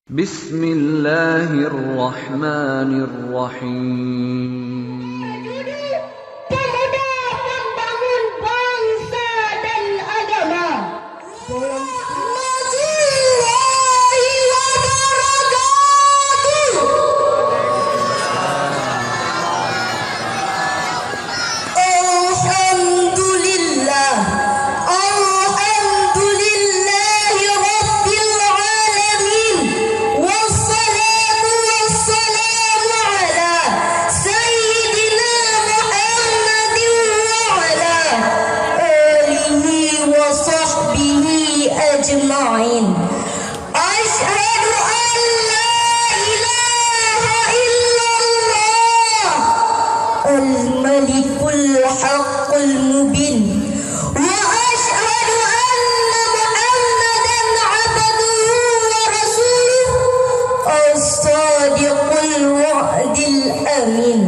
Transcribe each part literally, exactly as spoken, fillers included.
Bismillahirrahmanirrahim. Pemuda pembangun bangsa dan agama. Warahmatullahi wabarakatuh. Alhamdulillah. Alhamdulillahi rabbil alamin. Wassalatu wassalamu ala sayyidina Muhammadin wa ala alihi wa sahbihi ajma'in. Asyhadu an la ilaha illallah al-malikul haqqul mubin. Wa asyhadu anna Muhammadan abduhu wa rasuluh as-sadiqul wa'dil amin.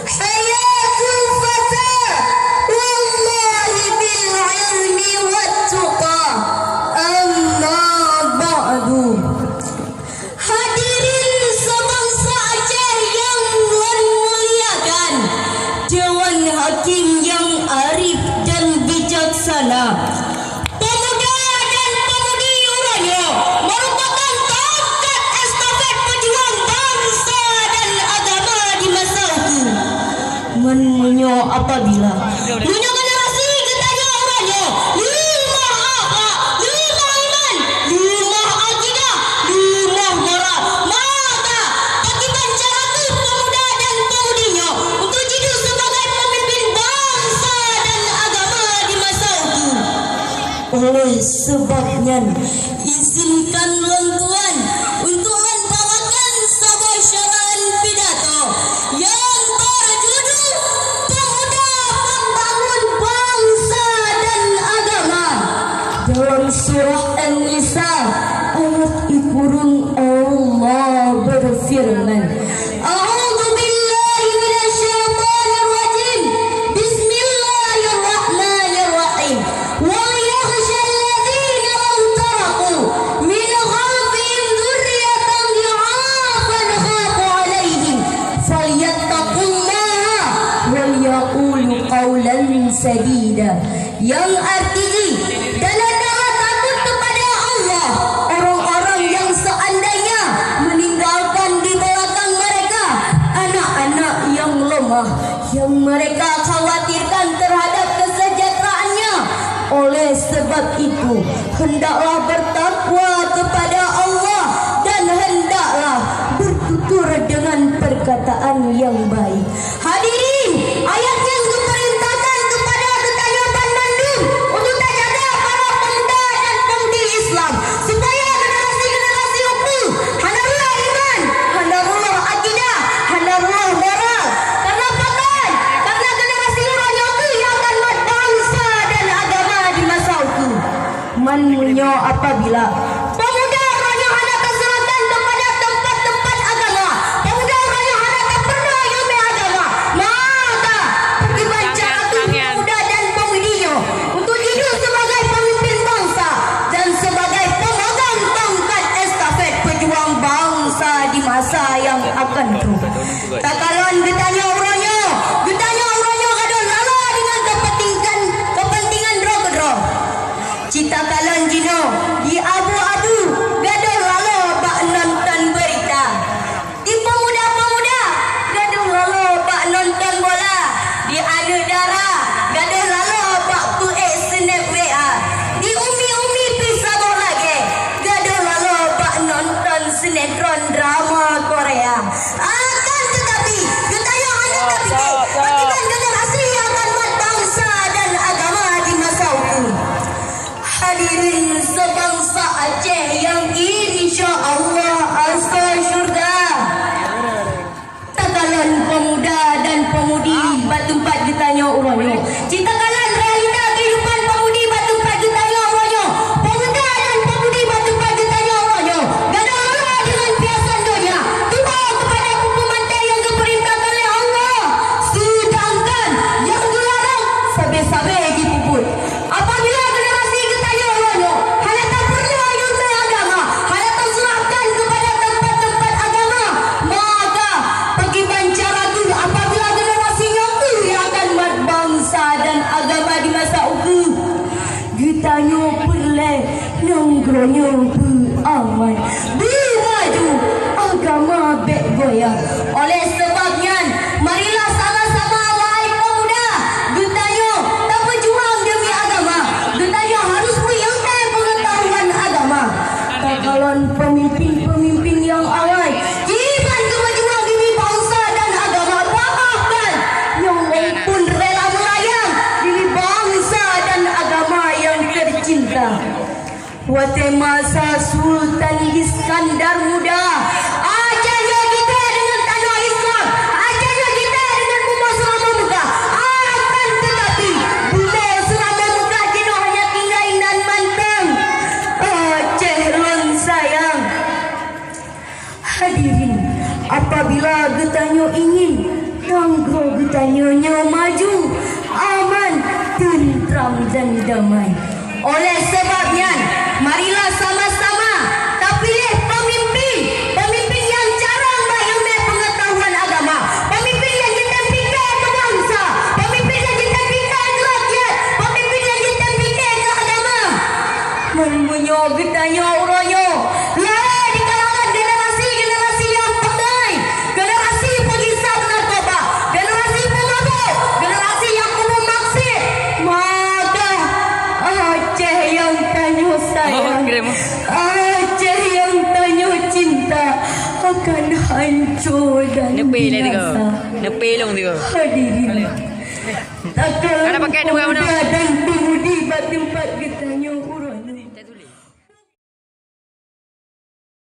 Hayatul fata wallahi bil ilmi wat tuqa. Amma ba'du. Hadirin seubangsa Aceh nyang lôn muliakan, Dewan Hakim nyang arif dan bijaksana, pemuda dan pemudi uroe nyoe merupakan tongkat estafet peujuang bansa dan agama di masa ukeue. Meunyoe apabila meunyoe generasi geutanyoe uroe nyoe leumah akhlak, leumah iman, leumah akidah, leumah moral, maka pakriban cara keuh pemuda dan pemudi nyoe untuk jiduek sebagai pemimpin bansa dan agama di masa ukeue. Oleh sebab nyan, izinkan lôn tuan untuk lôn bawakan saboh syarah pidato nyang berjudul Pemuda Pembangun Bangsa dan Agama. Dalam surah An-Nisa, ayat sikureueng, Allah berfirman, A'udzu billahi minasy syaithanir rajim. Bismillahirrahmanirrahim. Wal yakhshal ladzina law taraku min khalfihim dzurriyyatan dhi'afan khafu 'alaihim falyattaqullaha wal yaqulu qaulan sadida. Nyang arti jih, dan hendaklah takut kepada Allah orang-orang yang seandainya meninggalkan di belakang mereka anak-anak yang lemah, yang mereka khawatirkan terhadap kesejahteraannya. Oleh sebab itu, hendaklah bertakwa kepada Allah dan hendaklah bertutur dengan perkataan yang baik. Hadirin, ayat nyan geupeurintahkan keupada geutanyoe banmandum untuk tajaga para pemuda dan pemudi Islam, supaya generasi-generasi ukeue hana reuloh iman, hana reuloh akidah, hana reuloh moral. Karena pakon? Karena generasi uroe nyoe kheueh nyang akan mat bansa dan agama di masa ukeue. Man meunyoe apabila pemuda uroe nyoe hana taseurahkan keupada teumpat-teumpat agama, pemuda uroe nyoe hana tapeurunoe ileumèe agama, maka pakriban cara keuh pemuda dan pemudi nyoe untuk jiduek sebagai pemimpin bansa dan sebagai pemegang tongkat estafet pejuang bansa di masa nyang akan troh. Takalon geutanyoe uroe nyoe, geutanyoe uroe nyoe gadôh laloe deungon keupeuntingan, keupeuntingan droe keudroe. Cit takalon jinoe di abu-abu gadôh laloe bak nonton beurita. Di peumuda-peumuda gadôh laloe bak nonton bola. Di aneuk dara gadôh laloe bak peuék snap W A. Di umi-umi pih saboh lagèe gadôh laloe bak nonton sinetron drama Korea. Akan teutapi, geutanyoe hana tapike pakriban generasi nyang akan mat bansa dan agama di masa ukeue. Hadirin seubangsa Aceh nyang insya Allah asa syurga. Takalon peumuda dan pemudi bak teumpat geutanyoe uroe nyoe. Cit takalon realita kehidupan pemudi bak teumpat geutanyoe uroe nyoe. Peumuda dan pemudi bak teumpat geutanyoe uroe nyoe gadôh laloe deungon piasan donya, tuwoe keupada peue-peue mantong nyang geupeurintah oleh Allah. Seudangkan nyang geularang sabe-sabe jipeubuet. Apabila generasi geutanyoe uroe nyoe hana tapeurunoe ileumèe agama, hana taseurahkan keupada Peureulée nanggroe nyoe beuaman, beumaju, agama bék goyang. Oleh sabab nyan, marilah sama-sama, wahai pemuda, geutanyoe tapeujuang demi agama. Geutanyoe harus meuilée peungeutahuan agama. Takalon peumimpin-peumimpin nyang awai, kiban geumeujuang demi bansa dan agama, bahkan nyang phon rela meulayang demi bansa dan agama nyang teucinta. Watée masa Sultan Iskandar Muda, Aceh nyoe jitée deungon tanoh Islam, Aceh nyoe jitée deungon bumoe Seuramoe Meukah. Akan teutapi, bumoe Seuramoe Meukah jinoe hanya tinggai nan mantong. Aceh lôn sayang. Hadirin, apabila geutanyoe ingin nanggroe geutanyoe nyoe maju, aman, teuntram dan damai, oleh sabab nyan, marilah sama-sama tapiléh peumimpin, peumimpin nyang carông bak ileumèe peungeutahuan agama, peumimpin nyang jitem pike keu bansa, peumimpin nyang jitem pike keu rakyat, peumimpin nyang jitem pike keu agama. Meunyoe geutanyoe uroe nyoe lahé di kalangan generasi-generasi nyang pandai, generasi peungisap narkoba, generasi peumabôk, generasi nyang peumumaksiet, maka Aceh nyang tanyoe sayang, Aceh nyang tanyoe cinta akan hanco dan binasa. Hadirin, takalon pemuda dan pemudi bak teumpat geutanyoe.